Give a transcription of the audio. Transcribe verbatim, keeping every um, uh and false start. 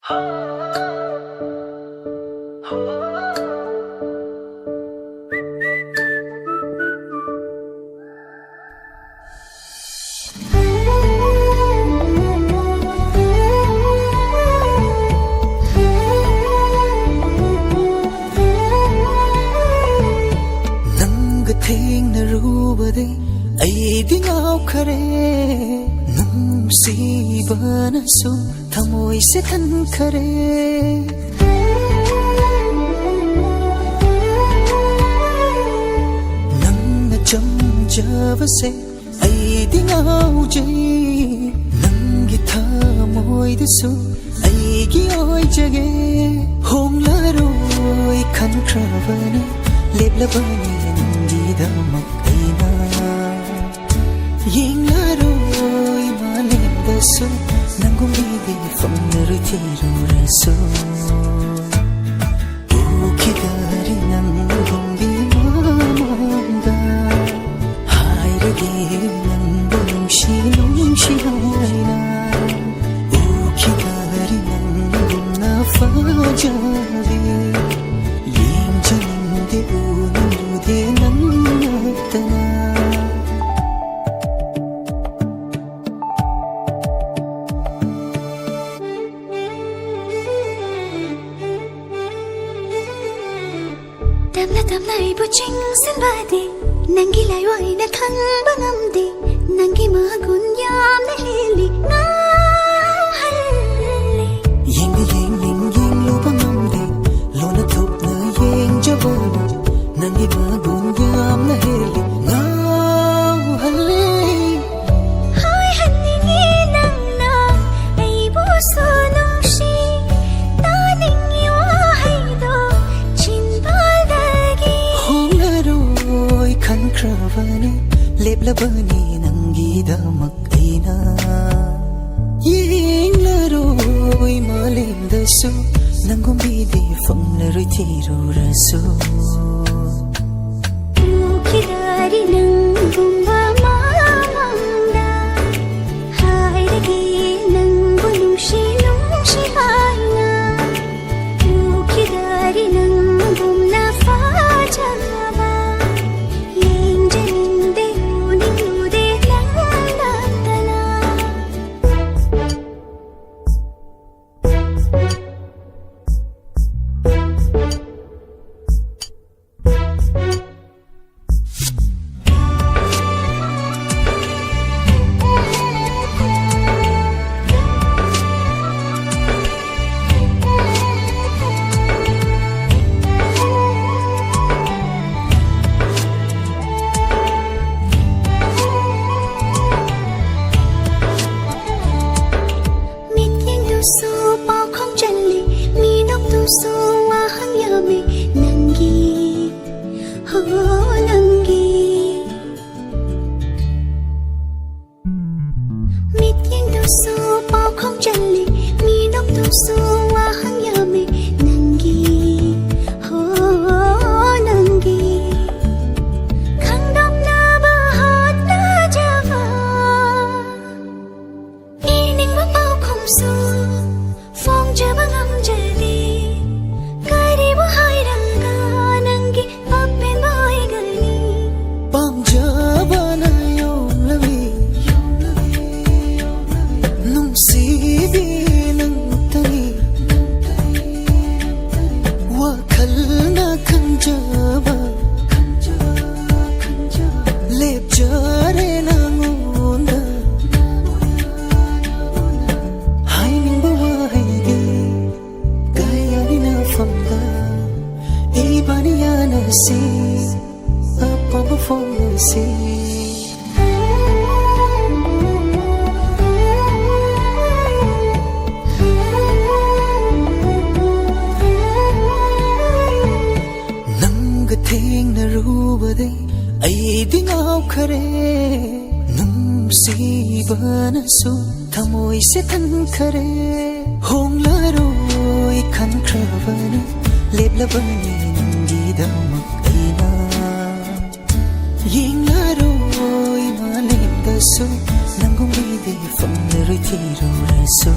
ꯅꯪꯒ ꯊꯦꯡꯅꯔꯨꯕꯗꯩ ꯑꯩꯗꯤ ꯉꯥꯎꯈꯔꯦ, ꯅꯨꯡꯁꯤꯕꯅꯁꯨ ꯊꯃꯣꯏꯁꯦ ꯊꯟꯈꯔꯦ꯫ ꯅꯪꯅ ꯆꯝꯖꯕꯁꯦ ꯑꯩꯗꯤ ꯉꯥꯎꯖꯩ, ꯅꯪꯒꯤ ꯊꯃꯣꯏꯗꯁꯨ ꯑꯩꯒꯤ ꯑꯣꯏꯖꯒꯦ꯫ ꯍꯣꯡꯂꯔꯣꯏ ꯈꯟꯈ꯭ꯔꯕꯅꯤ, ꯂꯦꯞꯂꯕꯅꯤ ꯅꯪꯒꯤꯗꯃꯛ ꯑꯩꯅ꯫ ꯌꯦꯡꯂꯔꯣꯏ ꯃꯥꯂꯦꯝꯗꯁꯨ ꯅꯪꯒꯨꯝꯕꯤꯗꯤ ꯐꯪꯂꯔꯣꯏ ꯊꯤꯔꯨꯔꯁꯨ꯫ ꯎꯈꯤꯗꯔꯦ ꯅꯪꯒꯨꯝꯕꯤ ꯃꯃꯥꯡꯗ, ꯍꯥꯏꯔꯒꯦ ꯅꯪꯕꯨ ꯅꯨꯡꯁꯤ ꯅꯨꯡꯁꯤ ꯍꯥꯏꯅ꯫ ꯎꯈꯤꯗꯔꯦ ꯅꯪꯒꯨꯝꯅ ꯐꯖꯕꯤ, ꯌꯦꯡꯖꯅꯤꯡꯗꯦ ꯎꯅꯤꯡꯗꯦ ꯅꯪ ꯅꯠꯇꯅ꯫ ꯇꯞꯅ ꯇꯞꯅ ꯑꯩꯕꯨ ꯆꯤꯡꯁꯤꯟꯕꯗꯤ ꯅꯪꯒꯤ ꯂꯥꯏꯋꯥꯏꯅ ꯈꯪꯕ ꯉꯝꯗꯦ꯫ ꯅꯪꯒꯤ ꯃꯒꯨꯟ ꯌꯥꯝꯅ ꯍꯦꯜꯂꯤ, ꯉꯥꯎꯍꯜꯂꯦ꯫ ꯌꯦꯡꯗ ꯌꯦꯡꯅꯤꯡ ꯌꯦꯡꯂꯨꯕ ꯉꯝꯗꯦ, ꯂꯣꯟꯅ ꯊꯣꯛꯅ ꯌꯦꯡꯖꯕꯅ ꯅꯪꯒꯤ ꯃꯒꯨꯟ ꯌꯥꯝꯅ ꯍꯦꯜꯂꯤ, ꯉꯥꯎꯍꯜꯂꯦ꯫ ꯍꯥꯏꯍꯟꯅꯤꯡꯉꯤ ꯅꯪꯅ ꯑꯩꯕꯨꯁꯨ ꯅꯨꯡꯁꯤ, ꯇꯥꯅꯤꯡꯉꯤ ꯋꯥꯍꯩꯗꯣ ꯆꯤꯟꯕꯥꯜꯗꯒꯤ꯫ ꯍꯣꯡꯂꯔꯣꯏ ꯈꯟꯈ꯭ꯔꯕꯅꯤ, ꯂꯦꯞꯂꯕꯅꯤ ꯅꯪꯒꯤꯗꯃꯛ ꯑꯩꯅ꯫ ꯌꯦꯡꯂꯔꯣꯏ ꯃꯥꯂꯦꯝꯗꯁꯨ ꯅꯪꯒꯨꯝꯕꯤꯗꯤ ꯐꯪꯂꯔꯣꯏ ꯊꯤꯔꯨꯔꯁꯨ꯫ ꯎꯈꯤꯗꯔꯤ ꯅꯪꯒꯨꯝꯕ ꯃꯃꯥꯡꯗ, ꯍꯥꯏꯔꯒꯦ ꯅꯪꯕꯨ ꯅꯨꯡꯁꯤ ꯅꯨꯡꯁꯤ ꯍꯥꯏ꯫ ꯁꯤ ꯑꯄꯥꯝꯕ ꯐꯣꯡꯂꯁꯤ꯫ ꯅꯪꯒ ꯊꯦꯡꯅꯔꯨꯕꯗꯩ ꯑꯩꯗꯤ ꯉꯥꯎꯈꯔꯦ꯫ ꯅꯨꯡꯁꯤꯕꯅꯁꯨ ꯊꯃꯣꯏꯁꯦ ꯊꯟꯈꯔꯦ꯫ ꯍꯣꯡꯂꯔꯣꯏ ꯈꯟꯈ꯭ꯔꯕꯅꯤ, ꯂꯦꯞꯂꯕꯅꯤ ꯅꯪꯒꯤꯗꯃꯛ ꯑꯩꯅ꯫ ꯌꯦꯡꯂꯔꯣꯏ ꯃꯥꯂꯦꯝꯗꯁꯨ, ꯅꯪꯒꯨꯝ ꯃꯤꯗꯤ ꯐꯪꯂꯔꯣꯏ ꯊꯤꯔꯨꯔꯁꯨ꯫